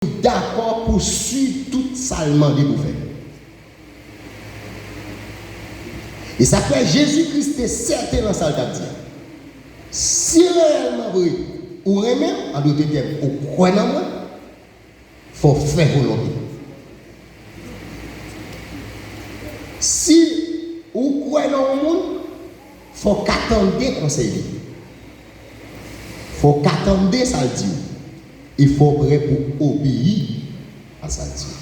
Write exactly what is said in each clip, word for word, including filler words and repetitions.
dakò pou swiv tout sa l mande pou fè. E sa k fè Jezi Kris te sèten nan sa l t ap di a. Si reyèlman vre ou renmen m, an dòt tèm, ou kwè nan mwen, fò w fè volonte m. Si ou kwè nan yon moun, fò w ka tande konsèy li. Fò w ka tande sa l di w. E fò w prè pou obeyi a sa l di w.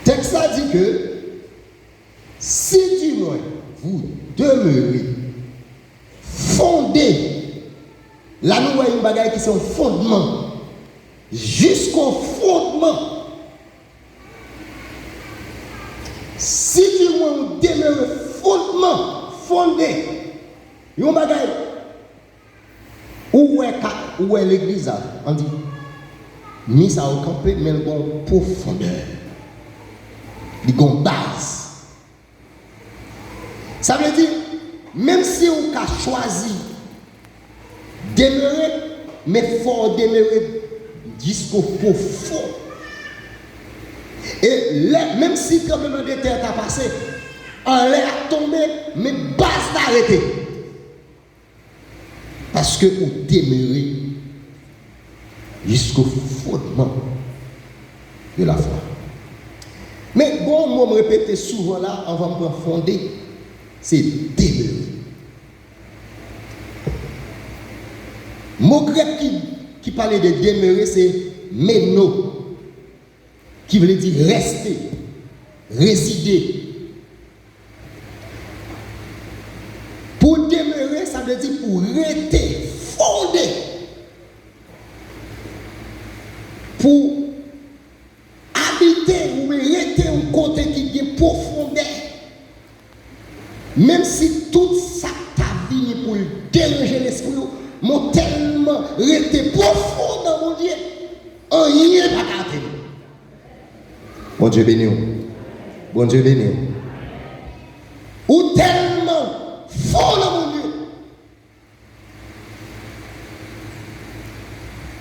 Tèks la di ke, si du moins vous demeurez fondés, la nou wè yon bagay ki se yon fondman, jusqu'au fondement. Si du moins ou demere fondman, fonde, yon bagay, ou wè ka, ou wè legliz la, an di, mi sa yo kanpe, men l gon pwofondè. Li gon baz. Sa vle di, menm si ou ka chwazi demere, men fò w demere jisko pwofon. E lè, menm si tranblemanntè a ta pase, anlè a tonbe, men baz la rete. Paske ou demere jusqu'au fondement de la foi. Men, gon mo m repete souvan la, anvan m pran fonde, se demere. Mo grèk ki, ki pale de demere, se meno, ki vle di reste, rezide. Pou demere, sa vle di pou rete, fonde. Pou abite oubyen rete yon kote ki gen pwofondè. Menm si tout sa k ta vini pou l deranje lespri w, men w tèlman rete pwofon nan Bondye, anyen pa ka atè w. Bondye beni w. Bondye beni w. Ou tèlman fon nan Bondye.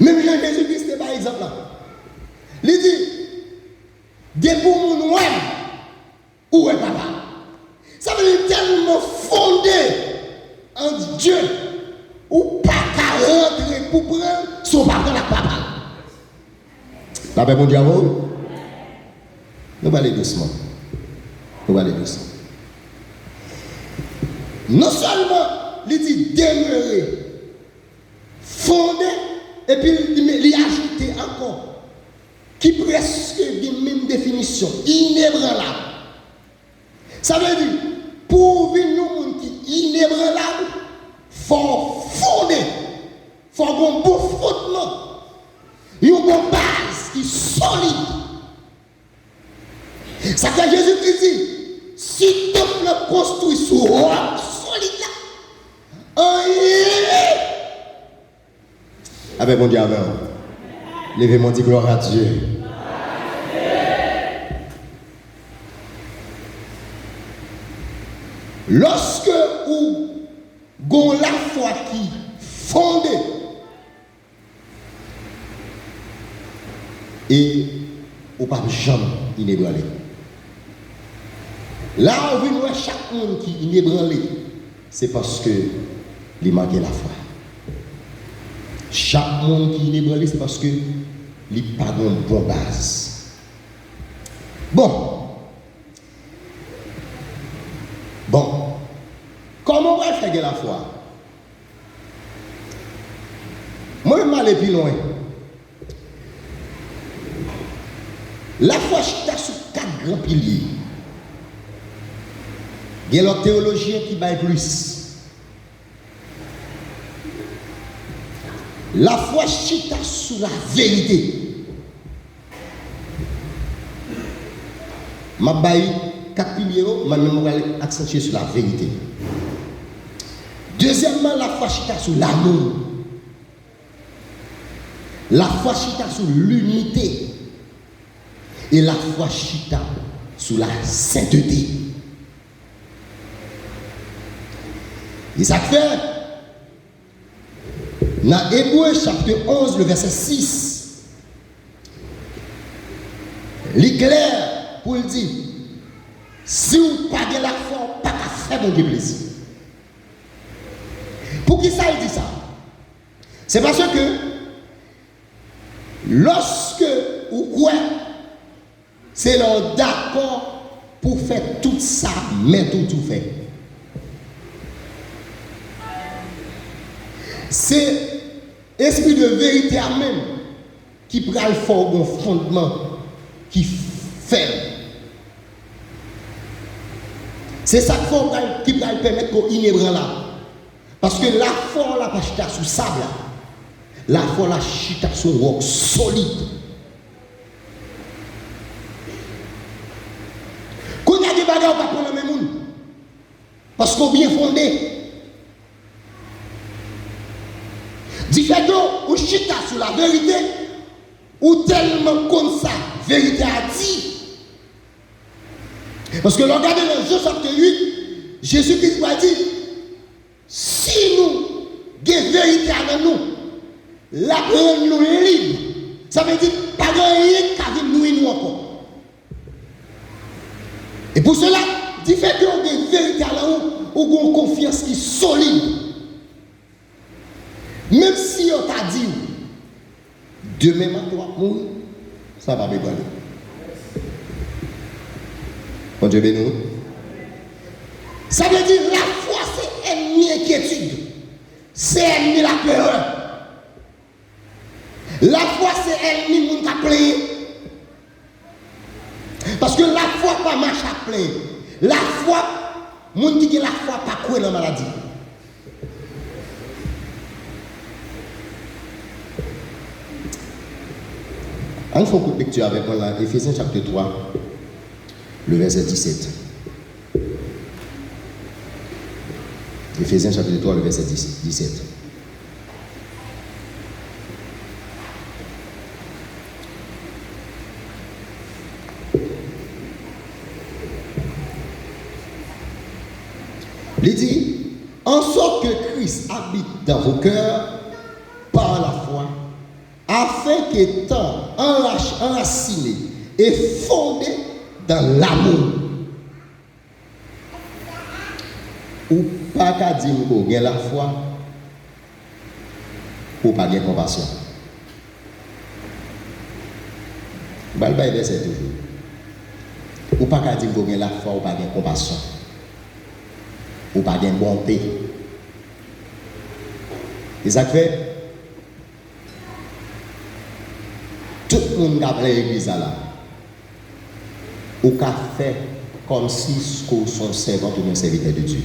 Menm jan Jezi Kris te bay egzanp la. Li di, depi yon moun wè m, ou wè Papa. Sa vle di tèlman fonde an Dye, ou pa ka rantre pou pran l si w pa pran l ak Papa. Lapè Bondye avè w. Nou prale dousman. Nou prale dousman. Non sèlman li di demere, fonde, epi li, li ajoute ankò, ki prèske gen menm definisyon, inebranlab. Sa vle di, pou w vin yon moun ki inebranlab, fò w fonde, fò w gen yon bon fondman, yon bon baz ki solid. Sa k fè Jezi Kris di, si tanp lan konstwi sou wòch solid la, anyen Avèk Bondye avè w. Leve men w, di gloire à Dieu. Lòske ou gon lafwa ki fonde e ou p ap janm inebranle. La ou vin wè chak moun ki inebranle, se paske li manke lafwa. Chak moun ki inebranle, se paske li pa gen yon bon baz. Bon. Bon. Kòman w pral fè gen lafwa? Mwen menm, m ale pi lwen. Lafwa chita sou kat gran pilye. Gen lòt teyolojyen ki bay plis. Lafwa chita sou laverite. M ap bay kat pilye yo, mwen menm mwen pral aksantye sou laverite. Dezyèmman, lafwa chita sou lamou. Lafwa chita sou linite. E lafwa chita sou lasentete. E sa k fè, Nan Ebre chapit onz, le vèsè sis, li klè pou l di, si w pa gen lafwa, w pa ka fè Bondye plezi. Poukisa l di sa? Se paske lòske ou kwè, se lè w dakò pou w fè tout sa mèt ou di w fè. Se espri de verite a menm ki pral fè w gen yon fondman ki fèm. Se sa k fè w pral, ki pral pèmèt ke w inebranlab. Paske lafwa w la pa chita sou sab la. Lafwa w la chita sou yon wòk solid. Kounye a gen bagay ou pa pran nan men moun. Paske w byen fonde. Difèt ke ou chita sou laverite, ou tèlman konn sa verite a di. Paske lè w gade nan Jan chapit uit, Jezi Kris pral di, si nou gen verite a nan nou, l ap rann nou lib. Sa vle di, pa gen anyen k ka vin nwi nou ankò. E pou sela, difèt ke w gen verite a nan ou, ou gen yon konfyans ki solid. Menm si yo ta di w, demen maten w ap mouri, sa p ap ebranle w. Bondye beni w. Sa vle di, lafwa se ènmi enkyetid, se ènmi lapè. Lafwa se ènmi moun k ap plenyen. Paske lafwa pa mache ak plenyen. Lafwa, moun ki gen lafwa pa kwè nan maladi. Ann fè yon kout lekti avèk mwen nan Efezyen chapit twa, le vèsè disèt. Efezyen chapit twa, le vèsè dis, disèt. Li di, en sorte que Christ habite dans vos cœurs par la foi, afin qu'étant enrach-, enracinés et fondés dans l'amour. Ou pa ka di m ke w gen lafwa, pou w pa gen konpasyon. M pral bay vèsè toujou. Ou pa ka di m ke w gen lafwa, ou pa gen konpasyon. Ou pa gen bonte. E sa k fè, tout moun k ap nan legliz la la, ou ka fè kòmsi ke w se yon sèvant oubyen yon sèvitè de Dye.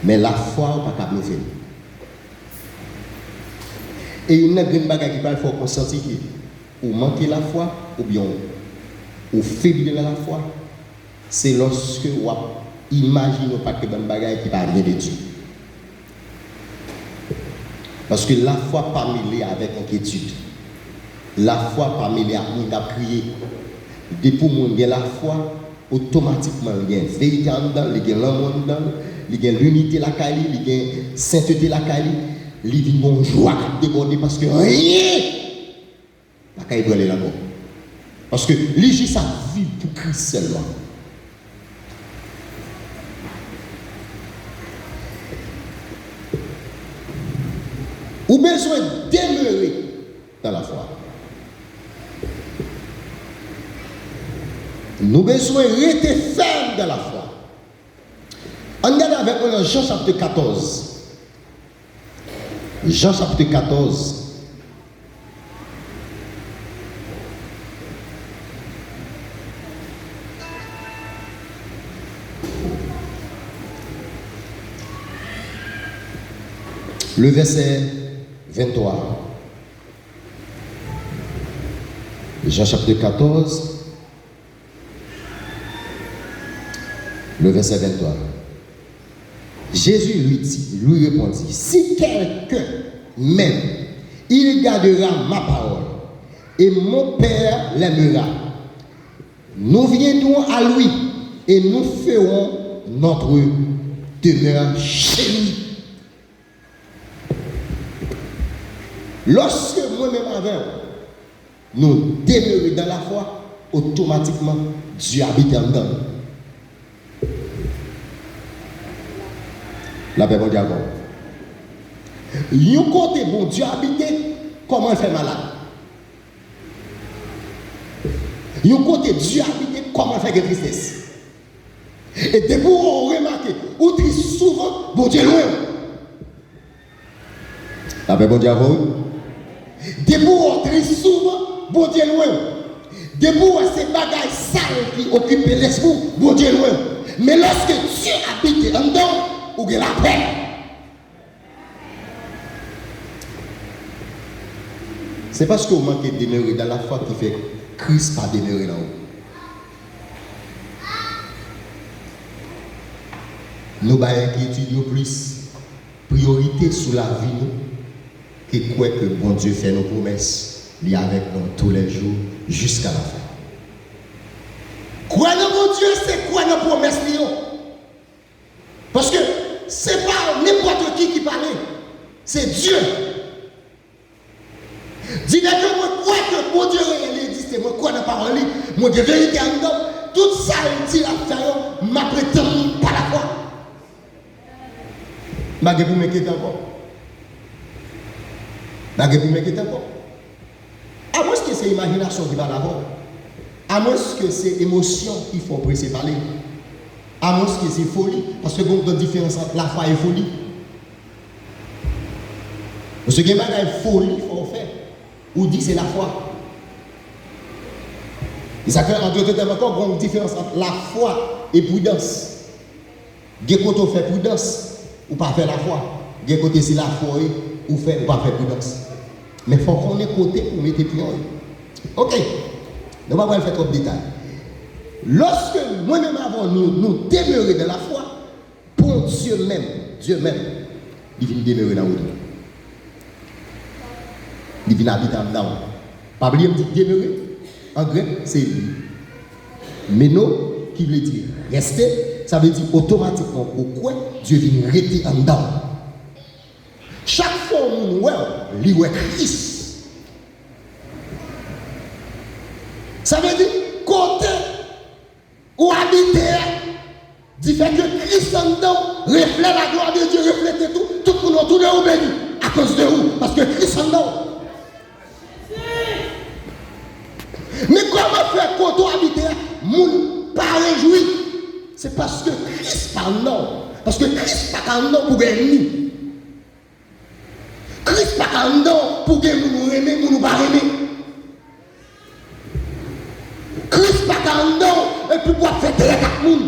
Men lafwa w pa ka blofe l. E youn nan grenn bagay ki pral fè w konsanti ke ou manke lafwa, oubyen w, ou febli nan lafwa, se lòske w ap imajine w pa t ke bann bagay ki pa vyen de Dye. Paske lafwa pa mele avèk enkyetid. Lafwa pa mele ak moun k ap kriye. Depi yon moun gen lafwa, otomatikman li gen verite anndan l, li gen lanmou anndan l, li gen linite lakay li, li gen sentete lakay li, li vin gen yon jwa k ap debòde paske anyen pa ka ebranle l ankò. Paske li jis ap viv pou Kris sèlman. Ou bezwen demere dans la foi. Nou bezwen rete fèm dans la foi. Ann gade avèk mwen nan Jan chapit katòz. Jan chapit katòz. Le vèsè venntwa. Jan chapit katòz, le vèsè venntwa. Jésus lui dit, lui répondit, si quelqu'un m'aime, il gardera ma parole, et mon Père l'aimera. Nous viendrons à lui et nous ferons notre demeure chez lui. Lòske mwen menm avè w, nou demere dan lafwa, otomatikman, Dye abite anndan nou. Lapè Bondye avè w. Yon kote Bondye abite, kòman l fè malad? Yon kote Dye abite, kòman l fè gen tristès? E depi w remake, ou tris souvan, Bondye lwen w. Lapè Bondye avè w, wi. Depi w tris souvan, Bondye lwen w. Depi w wè se bagay sal ki okipe lespri w, Bondye lwen w. Men lòske Dye abite anndan w, ou gen lapè. Se paske w manke demere dan lafwa ki fè Kris pa demere nan ou. Nou bay enkyetid yo plis priyorite sou lavi nou ke kwè ke Bondye fè nou pwomès, li avèk nou toulèjou jiska lafen. Kwè nan Bondye, se kwè nan pwomès li yo. Paske se pa nenpòt ki ki pale, se Dye. Di nèg yo, mwen kwè ke Bondye reyèl, li egziste, mwen kwè nan pawòl li, mwen gen verite anndan m, tout sa l di l ap fè yo, m ap ret tann li pa lafwa. M pa gen pou m enkyete ankò. M pa gen pou m enkyete ankò. Amwenske se imajinasyon ki pale avè w. Amwenske se emosyon ki fè w prese pale. Amwenske se foli. Paske gen yon diferans ant lafwa e foli. Paske gen bagay foli fò w fè. Ou di se lafwa. E sa fè, an dòt tèm ankò, gen yon diferans ant lafwa e pridans. Gen kote w fè pridans, ou pa fè lafwa. Gen kote se lafwa w ye, ou fè, ou pa fè pridans. Men fò w konnen kote pou w mete pye w ye. Oke. Nou pa pral fè twòp detay. Lòske mwen menm avè w, nou, nou demere nan lafwa, Bondye menm, Dye menm, li vin demere nan ou tou. Li vin abite anndan w. Pa bliye m di demere, an grèk, se meno, ki vle di reste, sa vle di otomatikman ou kwè, Dye vin rete anndan w. Chak fwa yon moun wè w, li wè Kris. Sa vle di, kote ou abite a, difè ke Kris anndan w, reflè laglwa de Dye reflete tou, tout moun otou de ou beni akoz de ou, paske Kris anndan w. Men kòman fè kote w abite a, moun pa rejwi? Se paske Kris pa anndan w. Paske Kris pa ka anndan w pou gen ènmi. Kris pa ka anndan w pou gen moun ou renmen, moun ou pa renmen. Kris pa ka anndan w epi pou w ap fè trèt ak moun.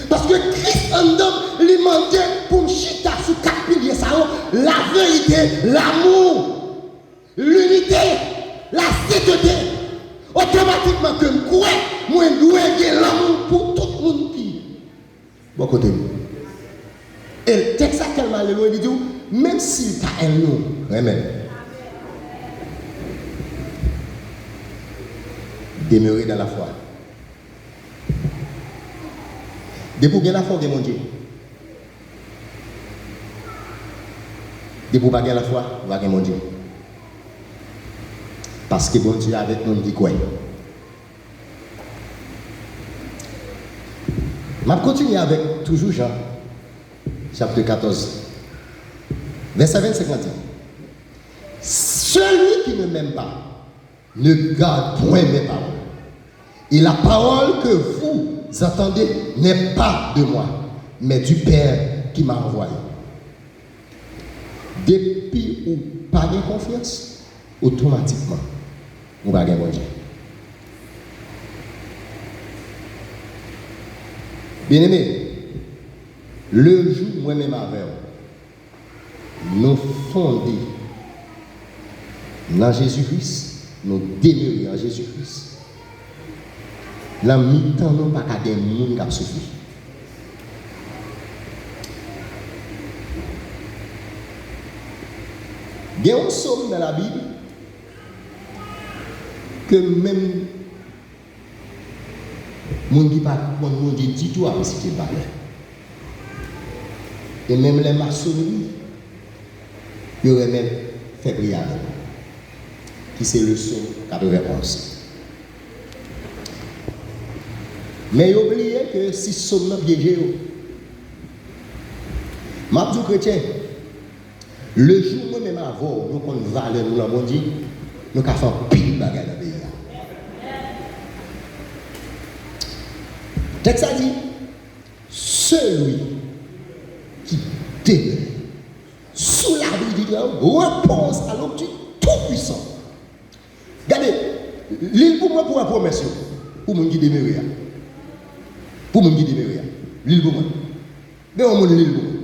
Paske Kris anndan m, li mande pou m chita sou kat pilye sa yo, laverite, lanmou, linite, lasentete. Otomatikman ke m kwè, mwen dwe gen lanmou pou tout moun ki bò kote m. E tèks la tèlman ale lwen, li di w, menm si l ta ènmi w, renmen l. Demere nan lafwa. Depi w gen lafwa, w gen Bondye. Depi w pa gen lafwa, w pa gen Bondye. Paske Bondye avèk moun ki kwè. M ap kontinye avèk toujou Jan, chapit katòz, vèsè vennsenk lan di, celui qui ne m'aime pas ne garde point mes paroles. Et la parole que vous entendez n'est pas de moi, mais du Père qui m'a envoyé. Depi ou pa gen konfyans, otomatikman, ou pa gen Bondye. Byeneme, le jou mwen menm avè w, nou fonde nan Jezi Kris, nou demere an Jezi Kris, nan mitan nou pa ka gen moun k ap soufri. Gen yon sòm nan Labib ke menm moun ki pa konn Bondye ditou ap resite l pa klè. E menm lè masonri yo renmen l. fè priyè avè m, ki se leson katrevenn onz. Men yo bliye ke sis sòm nan pyeje yo. M ap di w, kretyen, le jou mwen menm avè w, nou konn valè nou nan Bondye, nou ka fè anpil bagay nan peyi a. Tèks la di, celui qui demeure sous l'abri du Très-Haut repose à l'ombre du Tout-Puissant. Gade, li l pou mwen pou wè pwomès yo. Pou moun ki demere a. Pou moun ki demere a. Li l pou mwen. Men yon moun li l pou mwen.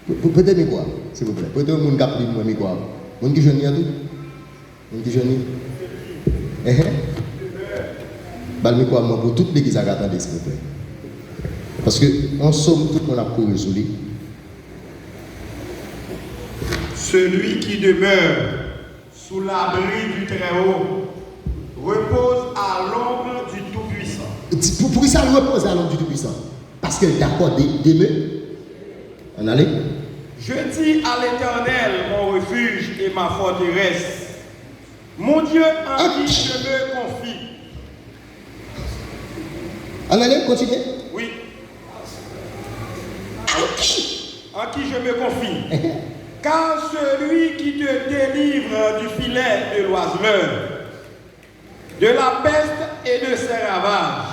P-, p-, prete mikwo a, silvouplè. Prete yon moun k ap li mwen mikwo a. Moun ki jwenn li an tou? Moun ki jwenn li? Enhen. Ba l mikwo a mwen pou tout legliz la ka tande, silvouplè. Paske yon sòm tout moun ap kouri sou li. Celui qui demeure sous l'abri du Très-Haut repose à l'ombre du Tout-Puissant. Di, pou, poukisa l repoze à l'ombre du Tout-Puissant? Paske l dakò de, de me. Ann ale. Je dis à l'Éternel, mon refuge et ma forteresse, mon Dieu en qui je me confie. Ann ale, kontinye. Oui. En qui? En qui je me confie. Car celui qui te délivre du filet de l'oiseleur, de la peste et de ses ravages,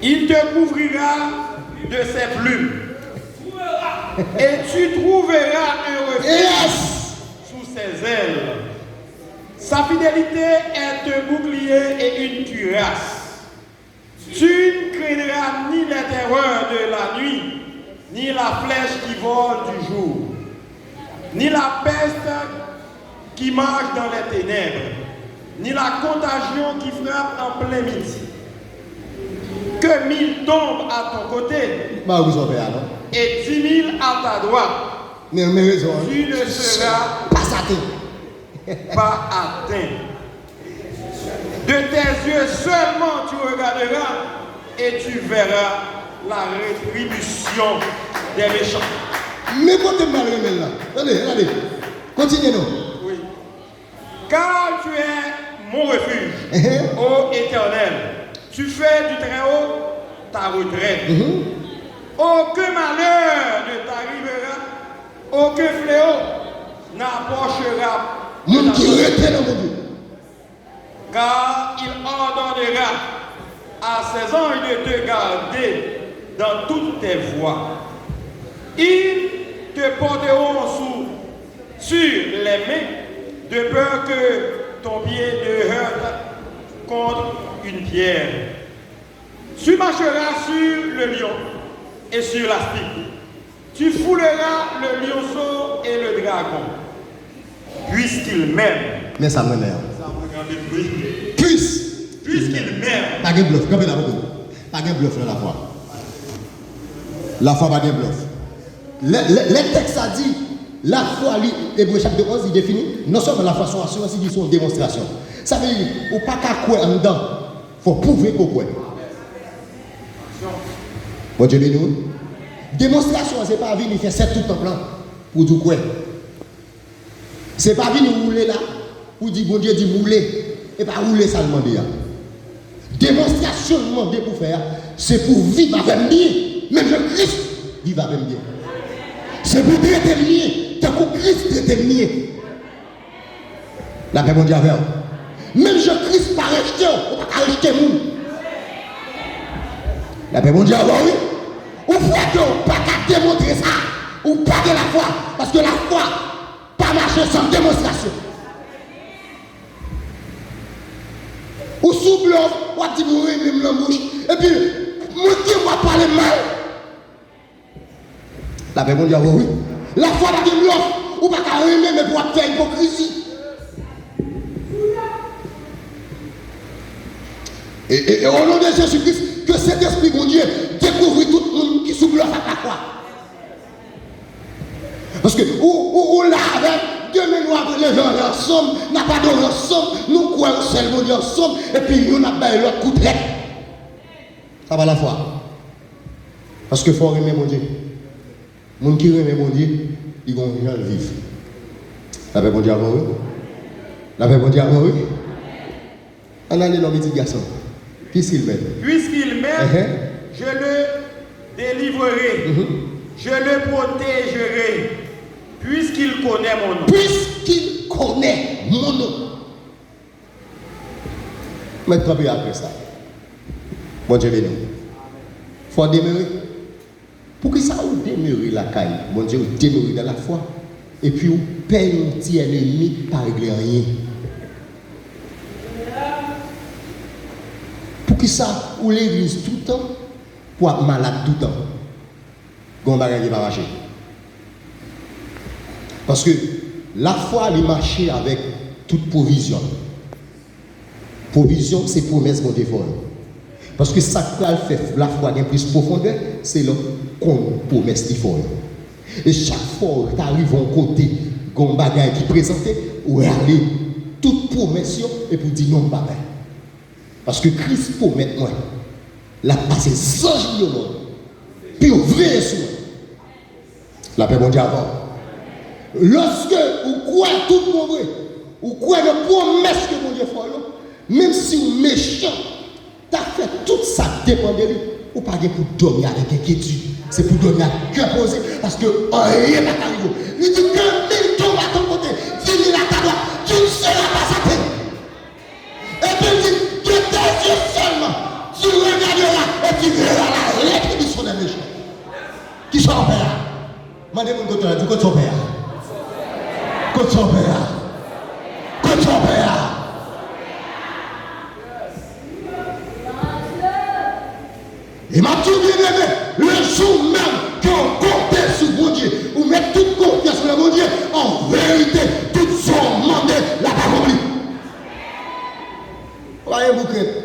il te couvrira de ses plumes, et tu trouveras un refuge sous ses ailes. Sa fidelite est un bouclier et une cuirasse. Tu ne craindras ni les terreurs de la nuit, ni la flèche qui vole du jour, ni la peste qui marche dans les ténèbres, ni la contagion qui frappe en plein midi. Que mille tombent à ton côté et dix mille à ta droite, tu ne seras pas atteint. De tes yeux seulement tu regarderas et tu verras la rétribution des méchants. Men kote m pral renmen l la. Tande, tande. Kontinye non. Oui. Car tu es mon refuge, ô Éternel. Tu fais du Très-Haut ta retraite. Aucun malheur ne t'arrivera, aucun fléau n'approchera de ta tente. Moun ki rete nan Bondye. Car il ordonnera à ses anges de te garder dans toutes tes voies. Ils te porteront sous, sur les mains, de peur que ton pied ne heurte contre une pierre. Tu marcheras sur le lion et sur l'astic. Tu fouleras le lionceau et le dragon, puisqu'il m'aime. Men sa m renmen an. Puisqu'il m'aime. Pa gen blòf, kanpe la pou mwen. Pa gen blòf nan lafwa. Lafwa pa gen blòf. Lè, lè, lè tèks sa di, lafwa li, Ebre chapit onz, li defini, non sèlman lafwa se yon asirans, li di se yon demonstrasyon. Sa vle di, ou pa ka kwè anndan, fò w pwouve ke w kwè. Bondye beni w. Demonstrasyon an, se pa vini fè sèt tou tanp lan pou w di w kwè. Se pa vini woule la pou w di Bondye di m woule. E pa woule sa l mande a. Demonstrasyon l mande pou w fè a, se pou w viv avè m byen, menm jan Kris viv avè m byen. Se pou w trete m byen, tankou Kris trete m byen. Lapè Bondye avè w. Menm jan Kris pa rejte w, ou pa ka rejte moun. Lapè Bondye avè w, wi. Ou kwè ke w pa ka demontre sa, ou pa gen lafwa, paske lafwa pa mache san demonstrasyon. Ou sou blòf, w ap di m ou renmen m nan bouch, epi moun ki w ap pale mal. Lapè Bondye avè w, wi. Lafwa pa gen blòf. Ou pa ka renmen, men pou w ap fè ipokrizi. E, e, e, o non de Jezi Kris, ke Sentespri Bondye dekouvri tout moun ki sou blòf ak lafwa. Paske ou, ou, ou la avè m, demen nou ap leve ansanm, n ap adore ansanm, nou kwè yon sèl Bondye ansanm, epi youn ap bay lòt kou trèt. Sa pa lafwa. Paske fò w renmen Bondye. Moun ki renmen Bondye, li gon jan l viv. Lapè Bondye avè w, wi. Lapè Bondye avè w, wi. Ann ale non, pitit gason. Puisqu'il m'aime. Puisqu'il m'aime, ehe, je le délivrerai. Mhm. Je le protégerai. Puisqu'il connaît mon nom. Puisqu'il connaît mon nom. Mèt kanpe apre sa. Bondye beni w. Fò w demere. Poukisa ou demere lakay Bondye, ou demere dans la foi, epi ou pè yon ti ènmi ki pa regle anyen? Poukisa ou legliz toutan pou w ap malad toutan? Gen yon bagay ki pa mache. Paske lafwa li mache avèk tout pwovizyon. Pwovizyon se pwomès Bondye fè w yo. Paske sa k pral fè lafwa gen plis pwofondè, se lè w konn pwomès li fè w yo. E chak fwa w ta rive yon kote, gen yon bagay ki prezante, ou rale tout pwomès yo epi w di non, m pa bay. Paske Kris pwomèt mwen, l ap pase zanj li yo non, pou yo veye sou mwen. Lapè Bondye avè w. Lòske ou kwè tout bon vre, ou kwè nan pwomès ke Bondye fè w yo, menm si w mechan, ta fè tout sa k depann de li, ou pa gen pou dòmi avèk enkyetid. Se pou dòmi ak kè poze, paske anyen pa ka rive w. Li di, ke mil tonbe à ton côté, dix mille à ta droite, tu ne seras pas atteint. Epi l di, de tes yeux seulement, tu regarderas et tu verras la rétribution des méchants. Kisa w pè a? Mande moun kote w la, di, kote w pè a? Kote w pè a? Kote w pè a? E m ap di w, byeneme, le jou menm ke w konte sou Bondye, ou met tout konfyans nan Bondye, an verite, tout sa w mande, l ap akonpli. Pa gen pou krent.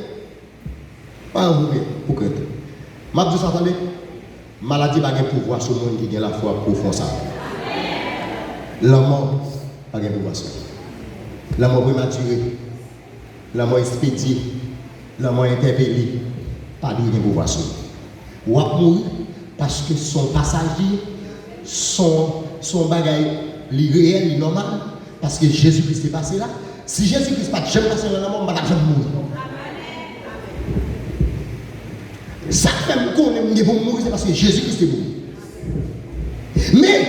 Pa gen pou krent, pou krent. M ap di w sa, tande. Maladi pa gen pouvwa sou moun ki gen lafwa pwofon sa. Lanmò pa gen pouvwa sou li. Lanmò prematire. Lanmò espedye, lanmò entèpele, pa dwe gen pouvwa sou ou. W ap mouri paske se yon pasaj li ye, se yon, se yon bagay li reyèl, li nòmal, paske Jezi Kris te pase la. Si Jezi Kris pa t janm pase nan lanmò, m pa t ap janm mouri. Sa k fè m konnen m gen pou m mouri, se paske Jezi Kris te mouri. Men,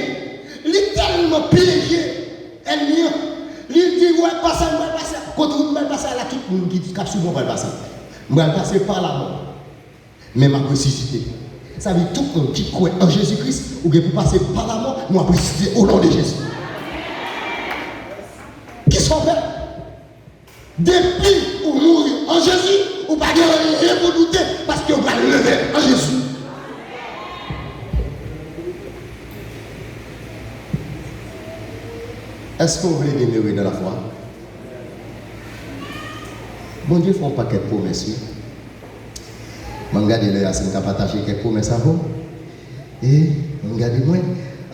li tèlman pyeje ènmi an, li di, w ap pase, m pral pase. Kote w pral pase a la, tout moun ki, k ap swiv mwen pral pase. M pral pase pa lamò, men m ap resisite. Sa vle di, tout moun ki kwè an Jezi Kris, ou gen pou pase pa lamò, men w ap resisite o non de Jezi. Kisa w pè? Depi ou mouri an Jezi, ou pa gen anyen pou doute, paske ou pral leve an Jezi. Èske w vle demere nan lafwa? Bondye fè yon pakèt pwomès, wi. Mwen gade lè a, si m ka pataje kèk pwomès avè w. E, ann gade mwen.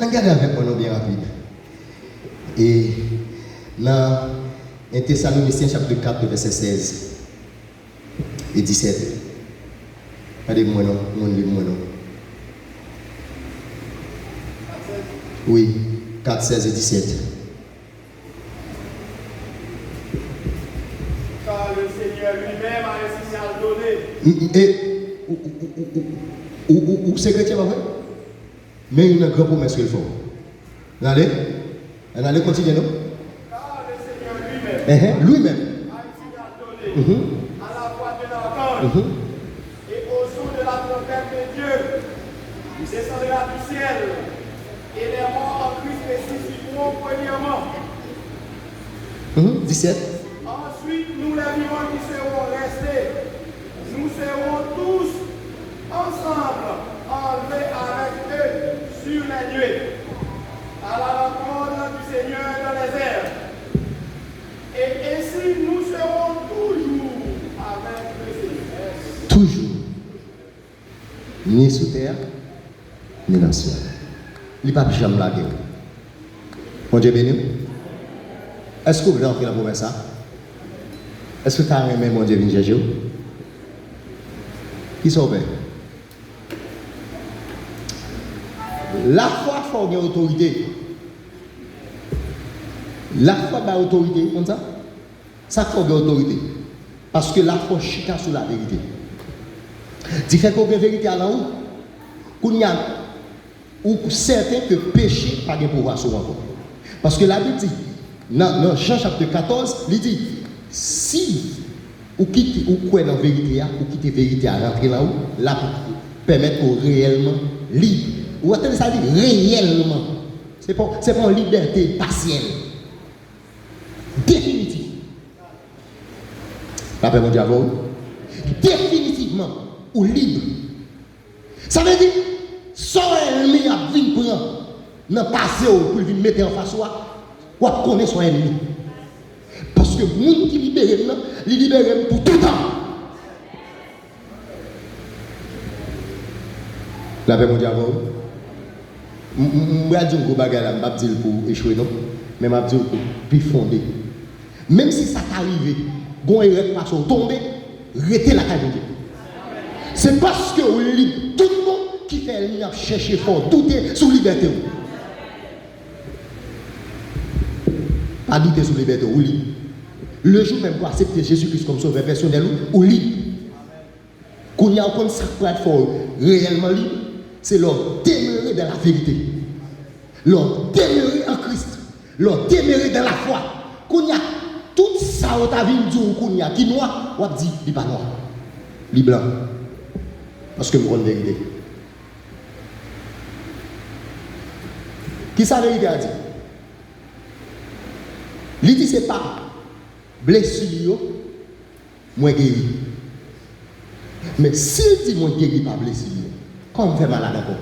Ann gade avèk mwen non byen rapid. E nan en Tesalonisyen chapit kat, vèsè sèz e disèt. Gade mwen non, moun li mwen non. Wi, kat, sèz e disèt. Car le Seigneur lui-même a un signal donné. M- m- e, ou, ou, ou, ou, ou, ou, ou se kretyen, pa vre? Men youn nan gran pwomès ke l fè w. Ann ale? Ann ale, kontinye non. Car le Seigneur lui-même, ehe, lui-même, a un signal donné, mhm, à la voix d'un archange, mhm, et au son de la trompette de Dieu, il descendra du ciel, et les morts en Christ ressusciteront premièrement. Mhm, disèt. Ensuite, nous les vivants qui serons restés, nous serons tous ensemble enlevés avec eux sur les nuées, à la rencontre du Seigneur dans les airs. Et ainsi, nous serons toujours avec le Seigneur. Toujou. Ni sou tè a, ni nan syèl. Li p ap janm lage w. Bondye beni w. Èske w vle antre nan pwomès sa? Èske w ta renmen Bondye vin chèche w? Kisa w pè? Lafwa fè w gen otorite. Lafwa bay otorite, ou konn sa? Sa k fè w gen otorite? Paske lafwa chita sou laverite. Difè ke w gen verite a nan ou, kounye a, ou sèten ke peche pa gen pouvwa sou ou ankò. Paske Labib di, nan, nan Jan chapit katòz, li di, si ou kite, ou kwè nan verite a, ou kite verite a rantre nan ou, l ap pèmèt ke w reyèlman lib. Ou tande sa li di? Reyèlman. Se pa, se pa yon libète pasyèl. Definitif. Lapè Bondye avè w. Definitivman, ou lib. Sa vle di, sa w ènmi ap vin pran nan pase w pou l vin mete anfas ou a, w ap konnen se yon ènmi. Paske moun ki libere m nan, li libere m pou toutan. Lapè Bondye avè w. M, m, m pral di yon gwo bagay la, m p ap di l pou echwe non, men m ap di l pou pi fonde. Menm si sa ta rive, gon erè k pase w tonbe, rete lakay Bondye. Se paske w lib tout bon ki fè ènmi ap chèche fè w doute sou libète w. Pa doute sou libète w, ou lib. Le jou menm pou aksepte Jezi Kris kòm sovè pèsonèl ou, ou lib. Kounye a, ou konn sa k pral fè w reyèlman lib? Se lè w demere dan lavérité. Lè w demere an Kris. Lè w demere dan lafwa. Kounye a, tout sa yo ta vin di w kounye a ki nwa, w ap di, li pa nwa. Li blan. Paske m konn verite. Kisa verite a di? Li di se pa blesi li yo mwen geri. Men si l di mwen geri pa blesi li yo, kòman m fè malad ankò?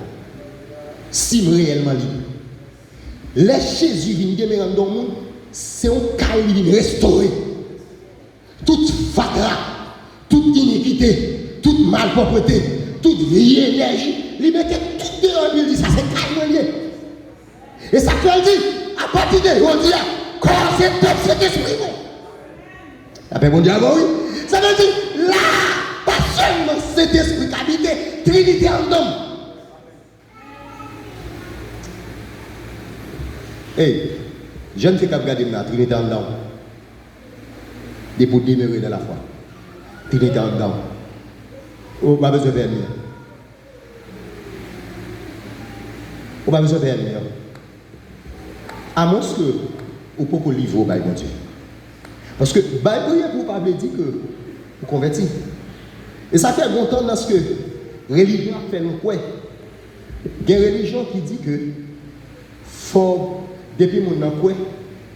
Si m reyèlman lib. Lè Jezi vin demere anndan yon moun, se yon kay li vin restore. Tout fatra, tout inikite, tout malpwòpte, tout vye enèji, li mete tout deyò epi l di, sa se kay mwen l ye. E sa k fè l di, apati de jodi a, kò a se tanp Sentespri mwen. Lapè Bondye avè w, wi. Sa vle di, la, pa sèlman Sentespri k abite, Trinite anndan m. Ey, jèn fi k ap gade m la, Trinite anndan w. Depi w demere nan lafwa, Trinite anndan w. Ou pa bezwen fè ènmi an. Ou pa bezwen fè ènmi an. Amwenske ou poko livre w bay Bondye. Paske bay priyè pou ou pa vle di ke ou konvèti. E sa fè gon tandans ke relijyon ap fè nou kwè. Gen relijyon ki di ke fò depi moun nan kwè,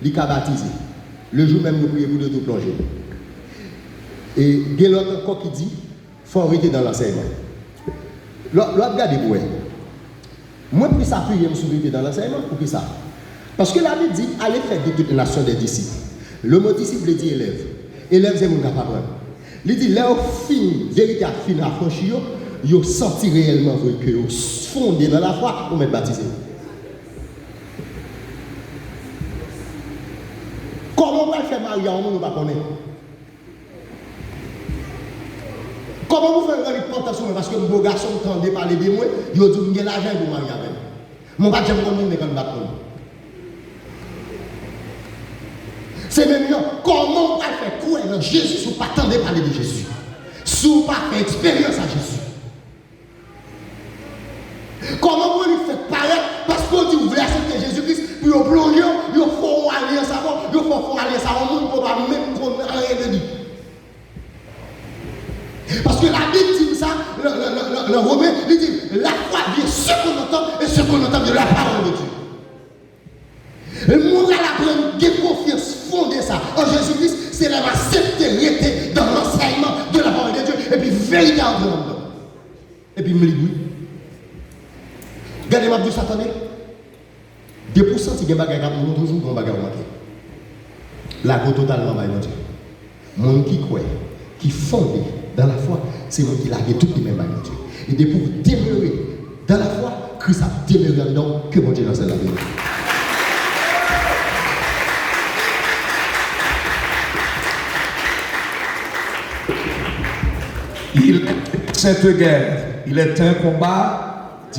li ka batize. Le jou menm yo priye pou de tou plonje. E gen lòt ankò ki di, fò w rete nan lansèyman. Lè, lè w ap gade pou wè. Mwen plis apiye m sou rete nan lansèyman. Poukisa? Paske Labib di, allez faire de toutes les nations des disciples. Le mo disip vle di elèv. Elèv se moun k ap aprann. Li di, lè yo fin, verite a fin afranchi yo, yo santi reyèlman vre ke yo fonde nan lafwa, ou mèt batize yo. Kòman w pral fè marye a yon moun ou pa konnen? Kòman pou fè rann li pantan sou mwen paske m bo gason, m tande pale de mwen, yo di m gen lajan pou marye avè m. Mwen pa t janm konn moun men kan m pa t konn. Se menm jan, kòman w pral fè kwè nan Jezi si w pa tande pale de Jezi? Si w pa fè eksperyans a Jezi? Kòman pou li fèk parèt paske w di w vle aksepte Jezi Kris pou yo plonje w, yo fè w alyans avè w, yo fè w fè alyans a yon moun ke w pa menm konn anyen de li? Paske Labib di m sa, nan, nan, nan, nan, nan Women, li di, la foi vient ce qu'on entend et ce qu'on entend vient de la parole de Dieu. Mwen pral aprann gen konfyans fonde sa an Jezi Kris, se lè m aksepte rete dans l'enseignement de la parole de Dieu, epi verite a antre anndan. Epi m lib, wi. Gade, m ap di w sa, tande. Depi w santi gen bagay k ap nou toujou, gen yon bagay w manke. Lage w totalman bay Bondye. Moun ki kwè, ki fonde dans la foi, se moun ki lage tout li menm bay Bondye. E depi w demere dans la foi, Kris ap demere anndan w, ke Bondye nan syèl la beni w. Il est cette guerre, il est un combat